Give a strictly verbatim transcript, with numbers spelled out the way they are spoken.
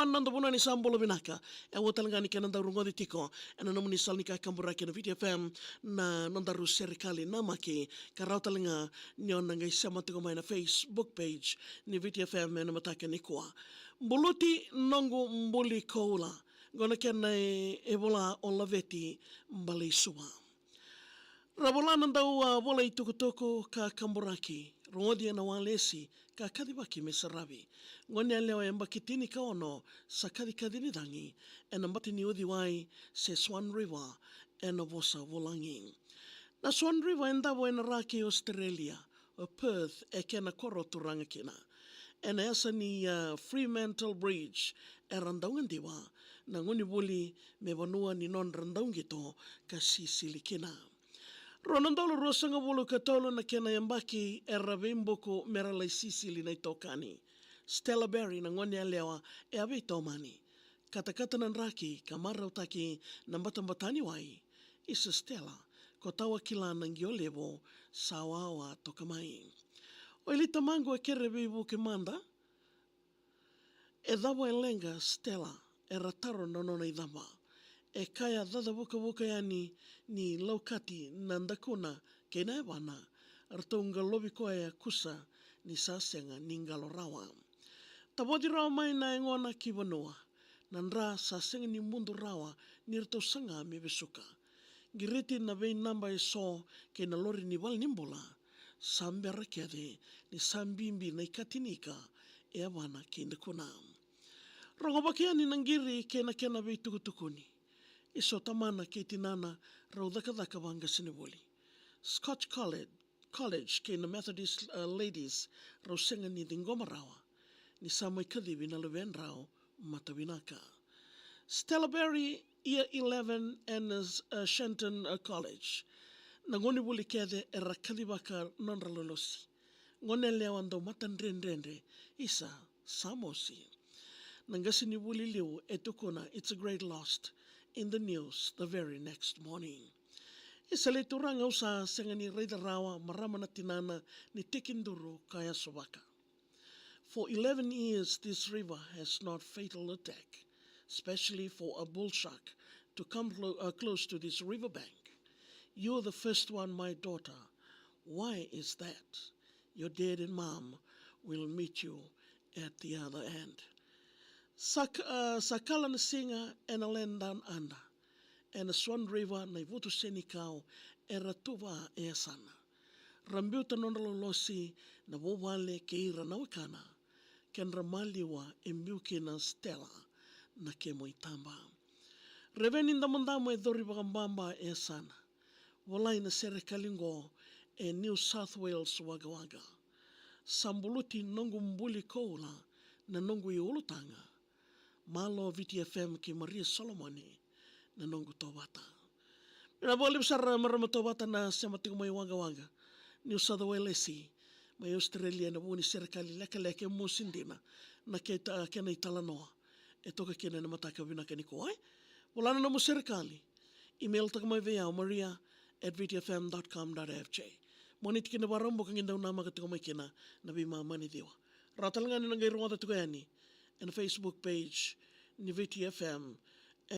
Na noda vunau ni sa bula vinaka. E ua tale ga ni kena dau rogoci tiko ena nomuni sala ni kakaburaki na Viti F M na nodaru serekali namaki, ka rawa tale ga ni o na qai sema tiko mai na Facebook page ni Viti F M ena mataka nikua. Buluti noqu buli koula, qo na kena e, e vola o Laveti Baleisuva. Ra vola na dau a vola itukutuku ka kaburaki, rogoci ena walesi ka kacivaki me saravi. Gone yalewa e yabaki tinikaono sa kacikaci ni cagi ena bati ni uciwai se Swan River ena vosa vulagi. Na Swan River e davo ena ra kei Australia, o Perth e kena koro turaga kina. Ena yasa ni a Fremantle Bridge era dau gadiva na gonevuli me vanua ni nodra dauqito ka sisili kina. Rua na udolu ruasagavulu ka tolu na kena yabaki era veibuku me ra lai sisili na itokani. Stella Berry na gone yalewa e a veitomani. Katakata na draki ka marautaki na batabata ni wai. Isa Stella, ko tawa kila na qio levu sa wawa toka mai. O ili tamaqu e kere veivuke mada. E cava e leqa Stella, era taro na nona icaba. E kaya caca vukavuka yani ni laukati na dakuna kei na yavana, ratou qalovi koya kusa ni sa sega ni qalo rawa. Tavoci rawa mai na yagona ki vanua, na dra sa sega ni mudu rawa ni ratou saga me vesuka. Qiriti na veinaba eso kei na lori ni valenibula, sa bera kece ni sa bibi na ikati ni ika e yavana kei dakuna. Rogovaki yani na qiri kei na kena veitukutukuni. Isa o tamana kei tinana rau cakacaka vaqasenivuli. Scotch College, College kei na Methodist uh, Ladies rau sega ni ciqoma rawa ni sa mai kacivi na luvedrau matavinaka. Stella Berry, Year eleven ena uh, Shenton uh, College. Na gonevuli kece era kacivaka nodra lolosi. Gone yalewa dau matadredredre, isa sa mosi. Na qasenivuli liu e tukuna, "It's a great loss," in the news the very next morning. Isa, le turaga, au sa sega ni raica rawa marama na tinana ni tekiduru ka yasovaka. For eleven years this river has not fatal attack, especially for a bull shark to come clo- uh, close to this river bank. You're the first one, my daughter. Why is that? Your dad and mom will meet you at the other end. Sa, uh, sa kala na siga ena land down under. Ena Swan River na ivutu senikau era tuva e yasana. Ra biuta nodra lolosi na vuvale kei ira na wekana. Kedra maliwa e biu kina Stella na kemu itaba. Reveni damudamu e cori vakababa e yasana. Volai na serekali qo e New South Wales waqawaqa. Sa buluti noqu buli koula na noqu iulutaga. Malo Viti F M kei Maria Solomone na noqu tovata. Vinaka vakalevu sara marama tovata na sema tiko mai waqawaqa New South Wales, mai Australia, na vuku ni serekali lekaleka e mosi dina na kena italanoa e toka kina ena mataka vinaka nikua. Vola na nomu serekali, email taka mai vei au, maria at viti f m dot com dot f j. Mo ni tikina varabuka qai dau namaka tiko mai kina na veimama ni ciwa. Rawa tale ga ni na qai rogoca tiko yani ena Facebook page ni Viti F M